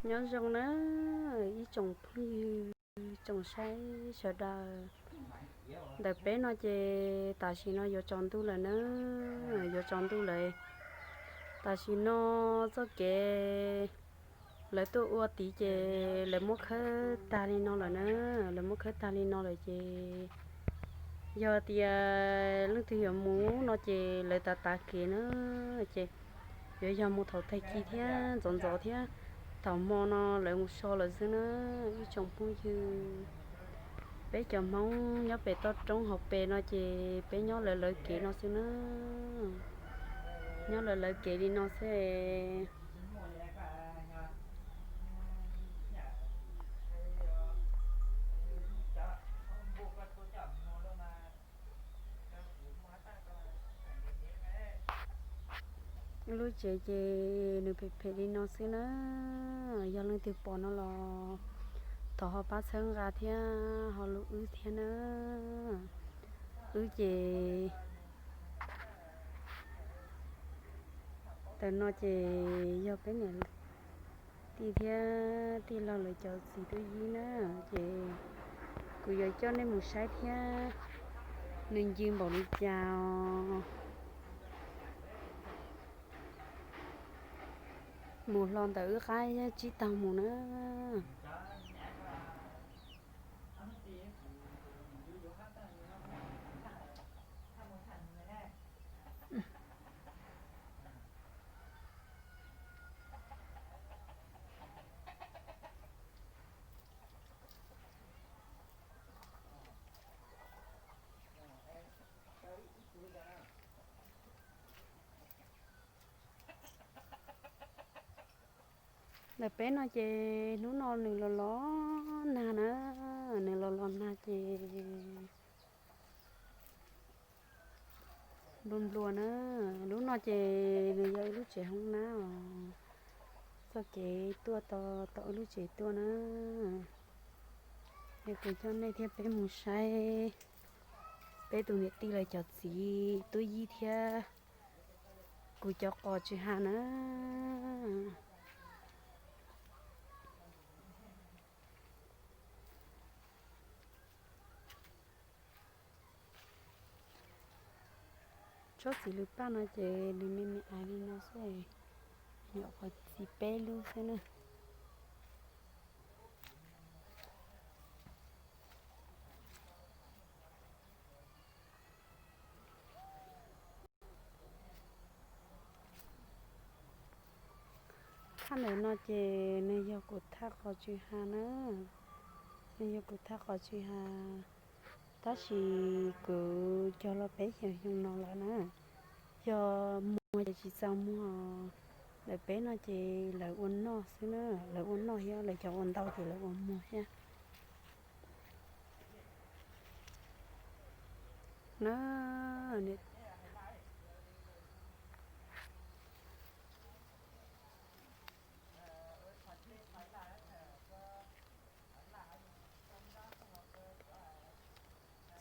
Nyob zoo na ib tsoom phooj ywg tsoom saib sawv daws. Ntawm peb no ces tam sim no yuav tsaus ntuj lawm na, yuav tsaus ntuj lawm. Tam sim no txoj kev lawv tuaj ua tid ces lawv muab khawb tag li no lawm na, lawv muab khawb tag li no lawm ces yog tias leej twg yuav mus no ces lawv tav tav kev na, ces yuav yog mus thaum tag kis thiab ntxov ntxov thiab, thaum hmo no lawv mus so lawm xwb na ib tsoom phooj ywg. Peb cov Hmoob nyob pem toj roob hauv pes no ces peb nyob lawv lawv kev no xwb na, nyob lawv lawv kev li no xwb. Lub tsev ces nws phem phem li no xwb na, yog leej twg pom no los thov ho pab txhawb nqa thiab ho hlub wb thiab na. Wb ces ntawm no ces yog peb niam tij thiab tij laug lawv cov txiv tuaj yib na, ces kuv yuav coj nej mus saib thiab, nws ncw npaum li cas os. Mus hlo ntawm wb qab tsib taug mus na. Ntawm peb no ces hnub no nws los los nag na, nws los los nag ces nplua nplua na. Lub no ces nws yog ib lub tsev hoob nab os, txoj kev tuaj tau tom ib lub tsev tuaj na. Es kuv coj nej thiab peb mus saib peb tus niam tij lawv cov txiv tuaj yib thiab kuv cov qos tsw ha na. Tsob txiv lws paj no ces nws me me aiv li no xwb, nyuam qhuav txiv peb lub xwb na. Thaj ntawm no ces nws yog kuv thaj qos tsw ha na, nws yog kuv thaj qos tsw ha, tab sis kuv cog los peb xyoos xyoo no lawm na. Yog muag ces tsis txaus muag, ntawm peb no ces lawv ua noj xwb na, lawv ua noj thiab lawv cov ua ntau ces lawv ua muag thiab na.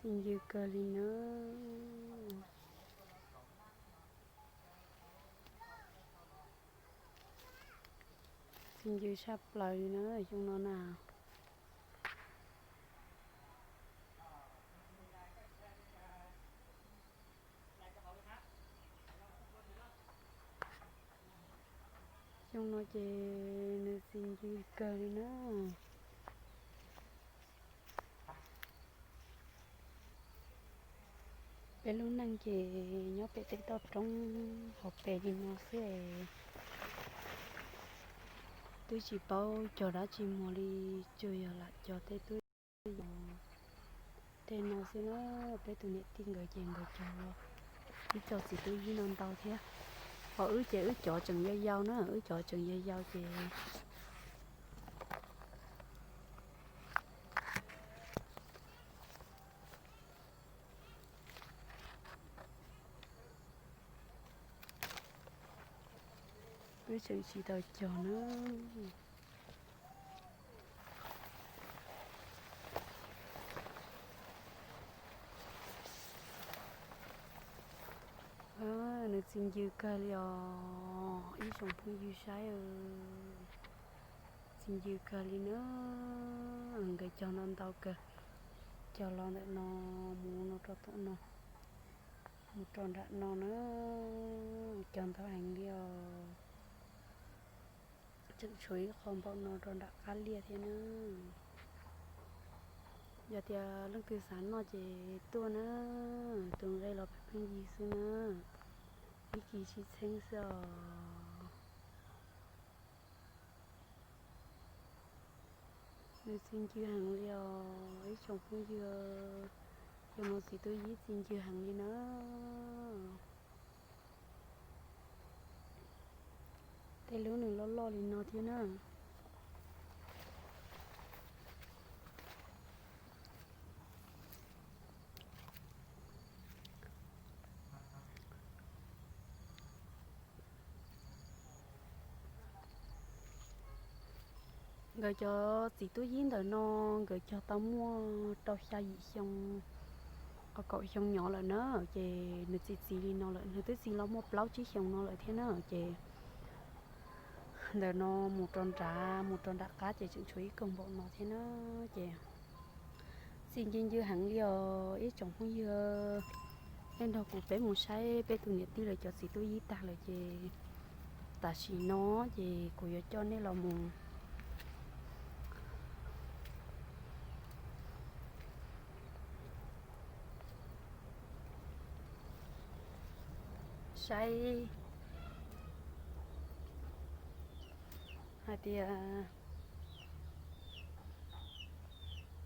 Txi ncw kawg li na. Txi ncw tshaj plaws li na xyoo no na. Xyoo no ces nws txi ncw kawg li na. Peb lub neej ces nyob pem tej toj roob hauv pes li no xwb es twb tsis paub cog dab tsi muag li, tsuas yog lam cog tej tub yos tej no xwb na. Peb tus niam tij nkawd ces nkawd cog ib co txiv tub yib no ntau thiab, ho wb ces wb cov tseem yau yau na, wb cov tseem yau yau ces wb tseem tsis tau cog na. Nws txi ncw kawg li os ib tsoom phooj ywg saib. Txi ncw kawg li na, nkawd cog ntau ntau kawg, cog los ntawm no mus no rau tom no, mus rau nram no na, cog ntau heev li os. Tseem tshuav ib qho npaum no rau nram qab liaj thiab na. Yog tias leej twg xav noj ces tuaj na, tus nqe los pheej pheej yig xwb na, ib kis tsib txheeb xwb os. Nws txi ncw heev li os ib tsoom phooj ywg, yog mus txiv tub yib txi ncw heev li na. Tej lub nws loj loj li no thiab na. Nkawd cov txiv tub yib ntawm no, nkawd cog tau muaj rau xya yim xyoo, kaum xyoo nyob lawm na, ces nws txi txiv li no lawm, nws twb txi los muaj plaub tsib xyoo no lawm thiab na, ces ntawm no mus rau nrad, mus rau nram qab ces tseem tshuav ib koog npaum no thiab na, ces txi ncw ncw heev li os ib tsoom phooj ywg. Nej nrog kuv peb mus saib peb tus niam tij lawv cov txiv tub yib tag lawm ces tam sim no ces kuv yuav coj nej los mus saib hais tias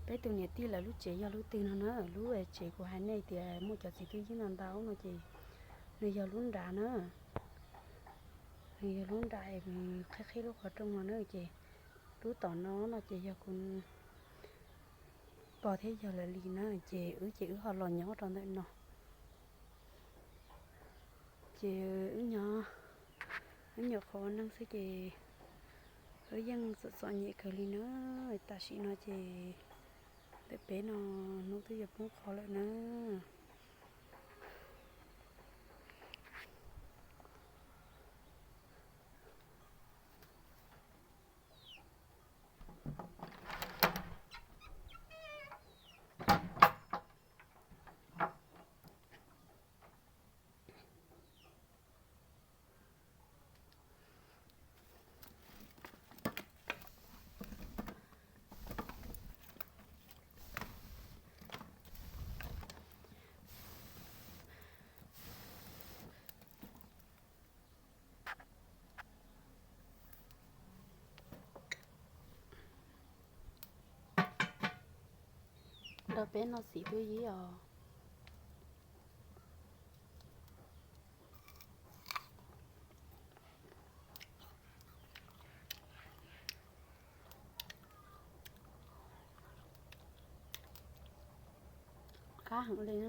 peb tus niam tij lawv lub tsev yog lub twg no na. Lub tsev kuv hais nej tias muaj cov txiv tub yib no ntau no ces nws yog lub nrad na. Nws yog lub nrad es qhib qhib lub qhov rooj no na, ces lub tom no no ces yog kuv pog thiab yawg lawv li na, ces wb ces wb ho los nyob rau ntawm no. Ces wb nyob, wb nyuam qhuav ua neej xwb ces wb yeej txom txom nyem kawg li na. Tam sim no ces ntawm peb no hnub twb yuav poob qho lawm na. Nrog peb noj txiv tub yib os. Qab heev li.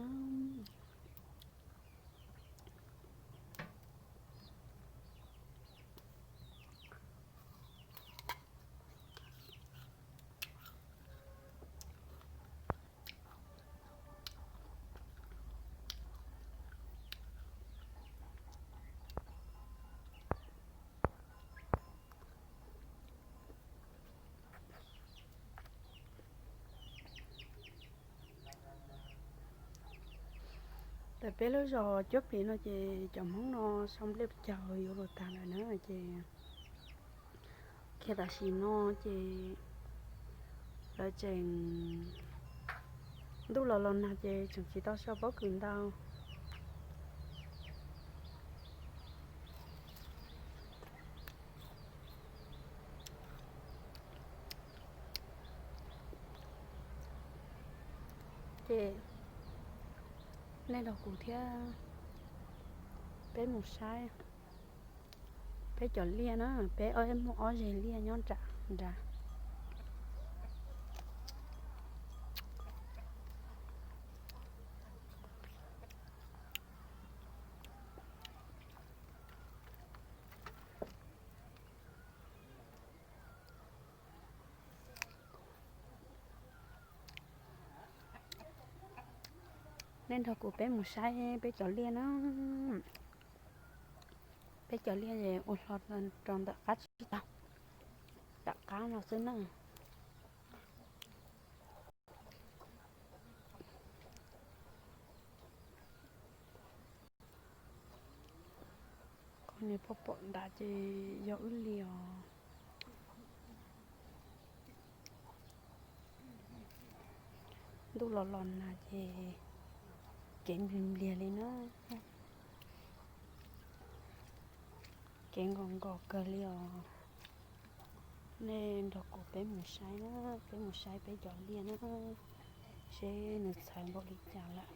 Ntawm peb lub zos cuab plis no ces cov Hmoob no sau nplej caug yuav luag tag lawm na, ces kiag tam sim no ces lawv tseem ntuj los los nag ces tseem tsis tau sau pob kws ntau. Ces nej nrog kuv thiab peb mus saib peb cov liaj na, peb muaj ob zeg liaj nyob nram nrad. Nej nrog kuv peb mus saib peb cov liaj na. Peb cov liaj ua hlo rau ntawm qab tsis tau, ntawm nrad no xwb na. Qhov nej pom pom nrad ces yog wb li os. Ntuj los los nag ces kev npliag npliag li na. Kev nkos nkos kawg li os. Nej nrog kuv peb mus saib na, peb mus saib peb cov liaj na, seb nws txhawv npaum li cas lawm.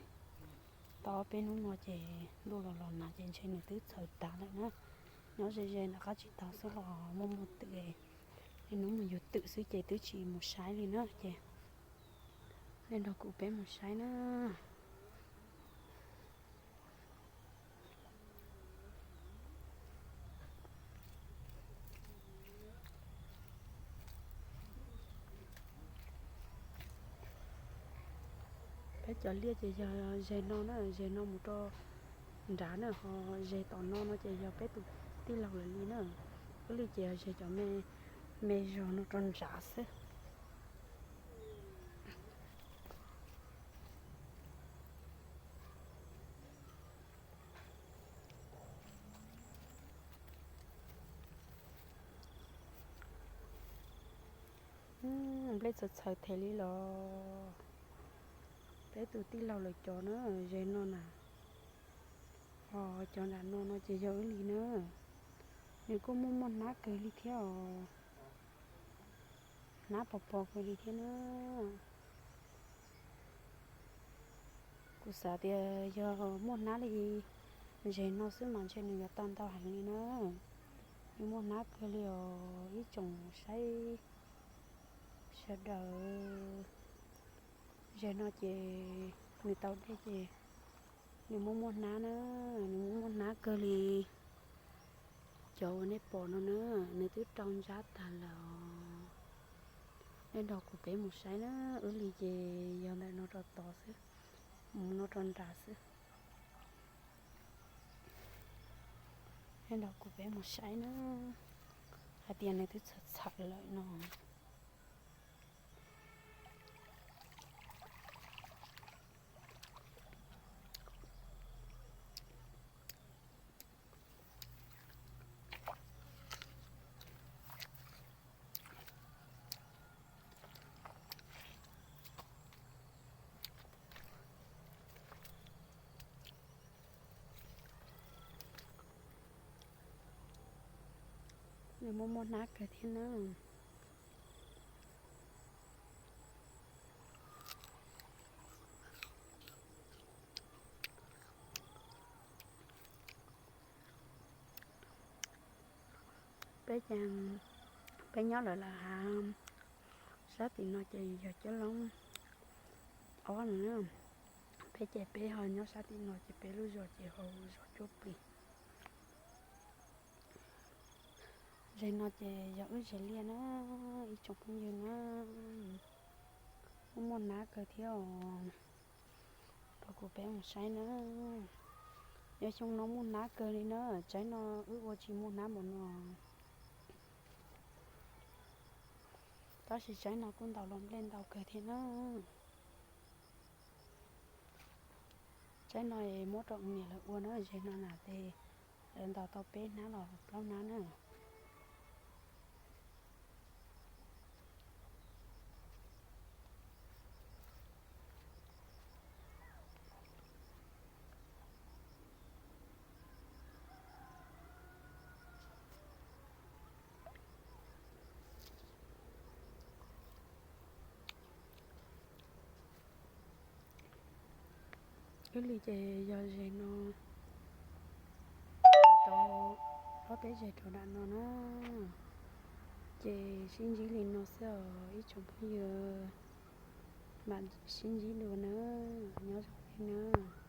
Tau peb hnub no ces ntuj los los nag ces ntshe nws twb txhawv tag lawm na. Nyob ze ze nram qab tsib taug xwb los muaj muaj twm, hnub mus yug twm xwb ces twb tsis mus saib li na ces nej nrog kuv peb mus saib na. Peb cov liaj ces yog ze no na, ze no mus rau nrad na, ho ze tom no no ces yog peb tus tij laug lawv li na. Wb li ces yog ze cov me, me zog no rau nrad xwb. Nplej txhawv txhawv thiab li los. Peb tus tij laug lawv cov na, ze no na. Ho cov nram no no ces yog wb li na. Nws kuj muaj muaj hnab kawg li thiab os. Hnab pos pos kawg li thiab na. Kuv xav tias yog muaj hnab li ze no xwb mas ntshe nws yuav tau ntau heev li na. Nws muaj hnab kawg li os ib tsoom saib sawv daws. Ze no ces nws tau dej ces nws muaj muaj hnab na, nws muaj muaj hnab kawg li. Cov uas nej pom no na, nws twb rau ntsab tag lawm os. Nej nrog kuv peb mus saib na, wb li ces yog ntawm no rau tod xwb, mus no rau nrad xwb. Nej nrog kuv peb mus saib na, hais tias nws twb txhawv txhawv lawm no. Nws muaj muaj hnab kawg thiab na. Peb ces, peb nyob lawm lawm hav, sab tim no ces yog cov loob ob no na. Peb ces peb ho nyob sab tim no ces peb lub zos ces hu zos Cuab Plig. Ze no ces yog wb ze liaj na, ib tsoom phooj ywg na. Muaj muaj hnab kawg thiab os. Rau kuv peb mus saib na. Yog xyoo no muaj hnab kawg li na, tsaib no wb ua tsis muaj hnab npaum no. Tab sis tsaib no kuj ntaus los nplej ntau kawg thiab na. Tsaib no muab rau niam lawv ua na, ze no na ces lawv ntaus tau peb hnab los plaub hnab na. Wb li ces yog ze no rau ob peb ze rau nram no na, ces sib ntsib li no xwb os ib tsoom phooj ywg, mam sib ntsib dua na, nyob zoo nej na.